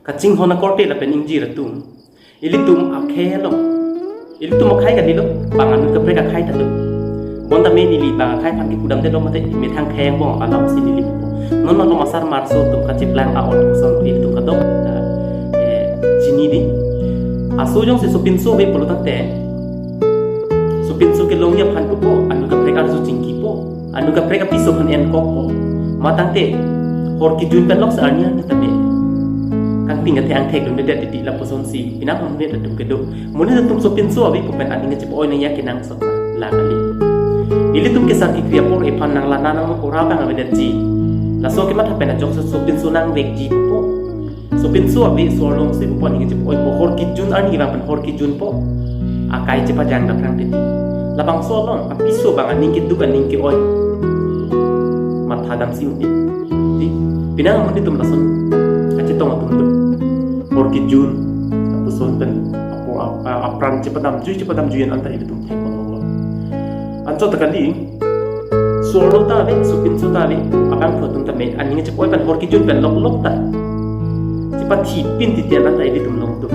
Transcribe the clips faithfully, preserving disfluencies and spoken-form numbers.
Kachinghon akorte lapen ingjir atum, ilitum akhei lo. Ilitum akhei kalilo, bang anut kaprek akhei ta lo. Bonta me neli bang akhei aphan kepudamdetlo mate methang khei angbong alamsi neli pupo. Non malom asarmar aso atum kachiplang a-ot koson ilitum kadokave ta, eh, chini dei. Laso jongsi sopinso ave pulo tangte, sopinso kelongji aphan pupo, anut kaprek arju chingkipo, anut kaprek apiso aphan enkokpo. Matangte hor kejun pen lok sa arni arni tame kangting kathe angthek dunde det titi lapusonsi pinang amonit atum kedo. Monit atum sopinso ave pu pen aning kachipa-oi nangji akenangsot la kali. Ilitum kesar kekri apor ephan nanglana nangkora abang avedetji. Laso kematha pen ajok sopinso nangvekji pupo. Sopinso ave, so-arlo angse pupo aning kachipa-oipo, hor kejun arni kevang pen hor kejunpo. Akai chepajang daphrang titi. Labangso along apiso abang aning keduk aning ke-oi mathadamsi un-e. Dei, pinang amonit atum lason kachetong atum do. Hor kejun, lapuson pen apo ap-, a-, apran chepadamjui chepadamjui an anta ilitum thek malolo. Anchot ta kali, so-arlo ta ave, sopinso ta ave, abangphu atum tame aning kachipa-oi pen hor kejun pen loklok ta chepathipin titi an anta ilitum longdun.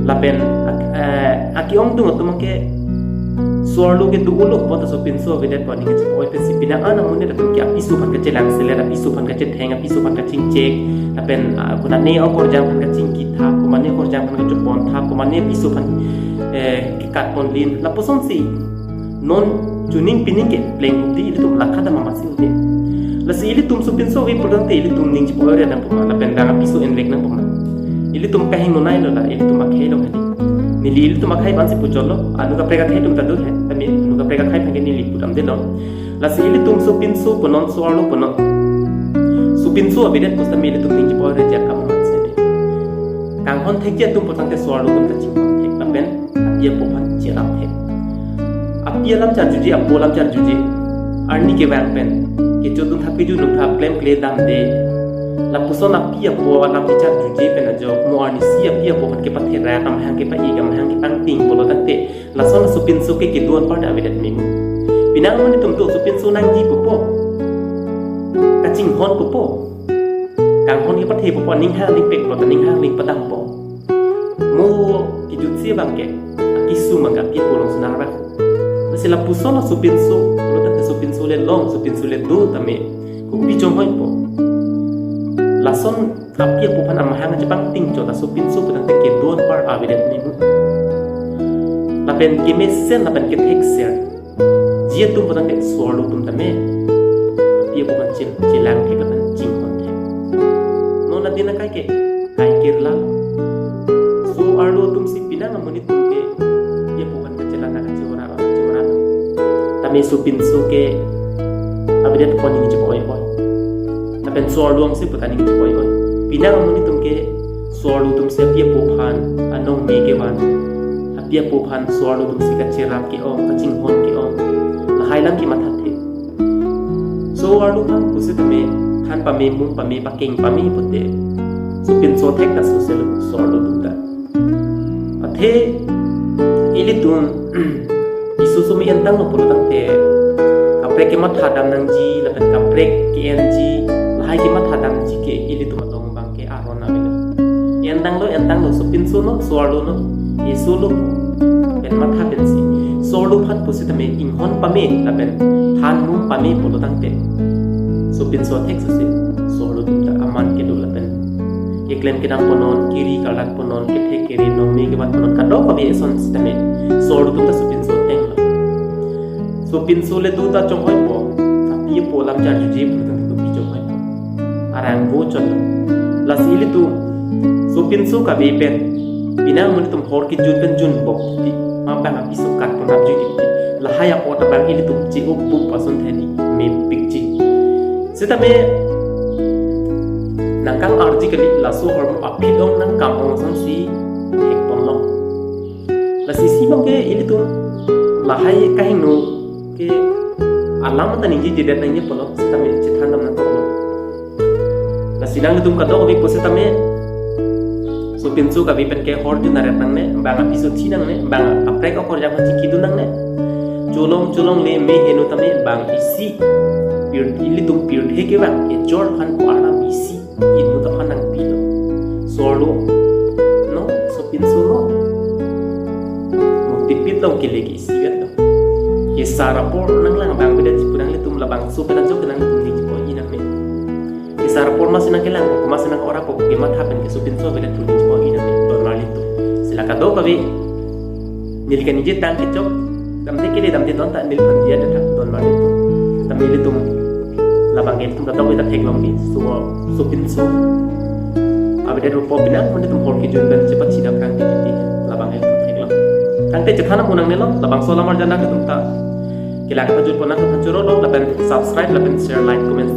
Lapen ak-, eh, ake-ongdung atum ke so-arlo ke do-olo bonta sopinso avedet pu aning kachipa-oi pensi pinang an amonit atum ke apiso aphan kachelang selet, apiso aphan kachetheng, apiso aphan kachingchek, lapen, ah, komatne akorjang aphan kachingkithap, komatne akorjang aphan kachoponthap, komatne apiso aphan, eh, kekatponlin, lapusonsi non chuning pining kepleng dei, ilitum lakha dam amatsi un-e. Lasi ilitum sopinso ave pulo tangte ilitum ning chipa-oi re nangpo ma, lapen bang apiso envek nangpo ma. Ilitum kahingno nailo la, ilitum akhei lo kali. Neli ilitum akhei aphansi puchotlo, anut kaprek akhei atum ta do he, tame anut kaprek akhei aphan ke neli pudamdetlo. Lasi ilitum sopinso punon, so-arlo punon, sopinso avedet pusitame ilitum ning chipa-oi reji akam amatsi ave. Kanghon thekji atum pulo tangte so-arlo atum ta chinghon thek lapen api apo aphan cherap thek. Api alam charjuje, apo alam charjuje. Arni kevang pen kecho dun thap, keju dun thap, klemkle damde. Lapuson api apo alam kecharjuje pen ajok mo arnisi api apo aphan kepatherak, amahang kepa-ik, amahang kepangting pulo tangte lason sopinso ke kedo anpar ta avedet memu. Pinang amonit atum do sopinso nangji pupo, kachinghon pupo, kanghon kepathe pupo, aning hangling pek pulo ta aning hangling padampo. Mo kejutsi abang ke akesung abang ke api apo alongsi nang ra. Lasi lapuson la sopinso pulo tangte sopinso le long, sopinso le do tame kopi chonghoi po. Lason api apo aphan amahang chepangting chot ta sopinso pulo tangte kedo anpar avedet memu. Lapen kemesen lapen kethekserji atum pulo tangte so-arlo atum tame api apo aphan chil-, chelang thek lapen chinghon thek. Non adin akai ke kai kirla. So-arlo atumsi pinang amonit atum ke api apo aphan kachelang nang kacheora kacheora. Tame sopinso ke avedet pu aning chipa-oi-oi. Lapen so-arlo angse puta aning chipa-oi-oi. Pinang amonit atum ke so-arlo atumsi api apo aphan anong me kevan, api apo aphan so-arlo atumsi kacherap ke-ong, kachinghon ke-ong, lahai alam kemathathe. So-arlo aphan pusitame than pame, mum pame, pakeng pame pute sopinso thek ta soselo so-arlo atum ta. Athe ilitum isu sumi entanglo pulo tangte kaprek kematha dam nangji lapen kaprek ke-enji, lahai kematha damji ke ilitum along abang ke aron avelo. Entanglo, entanglo, sopinso no, so-arlo no, isu lo pen matha pensi so-arlo aphan pusitame inghon pame lapen than mum pame pulo tangte sopinso thek sose so-arlo atum ta aman kedo lapen keklem kedam ponon, kiri karlat ponon, kethe kiri nongme kevan ponon, kadokave eson sitame so-arlo atum ta sopinso tenglo. Sopinso le do ta chonghoi po, api apo alam charjuje pulo tangte kopi chonghoi po. Arang bo chonlo. Lasi ilitum sopinso kave pen pinang amonit atum hor kejun pen junbok titi, ma bang apiso katpon apjui titi, lahai apot abang ilitum che-o bup ason theni mepikji. Sitame nangkang-arji kali, laso ahormu aphi dong nangkam ong asonsi thekponlo. Lasi isi abang ke ilitum lahai kahingno ke alam ta ningjejedet nangji pulo, sitame chethan dam nangkoklo. Lasi nanglitum kadokave pusitame sopinso kave pen ke hor jun aret nangne, bang apiso thi nangne, bang kaprek akorjang aphan chingki dun nangne. Cholong cholongle me heno tame bang isi pir, ilitum pirthe kevang ejor aphan pu arnam isi inut aphan nangpilo. lo, no, sopinso lo. Mo tipit long kele ke isivet lo. Kesar apor nanglang abang avedet si pu nanglitum labangso pen ajo ke nanglitum dingpo iname. Kesar apor masi nangkelang, masi nang-ora po kematha pen ke sopinso avedet pu dingpo iname. Don marlitum. Sila kadokave neli kaningje tang kechok, damde kele damde don ta neliphan diya detha don marlitum. Tam nelitum labang ke ilitum kadokave ta theklong bi, so, sopinso avedet pu pinang, mo nelitum hor kejun pen chepat sidam kang titi, labang ke ilitum theklong. Tangte chethan amonang nelo, labangso alam arjan nangtum ta kelang kejun pon nangtum choro lo, lapen subscribe, lapen share, like, comment,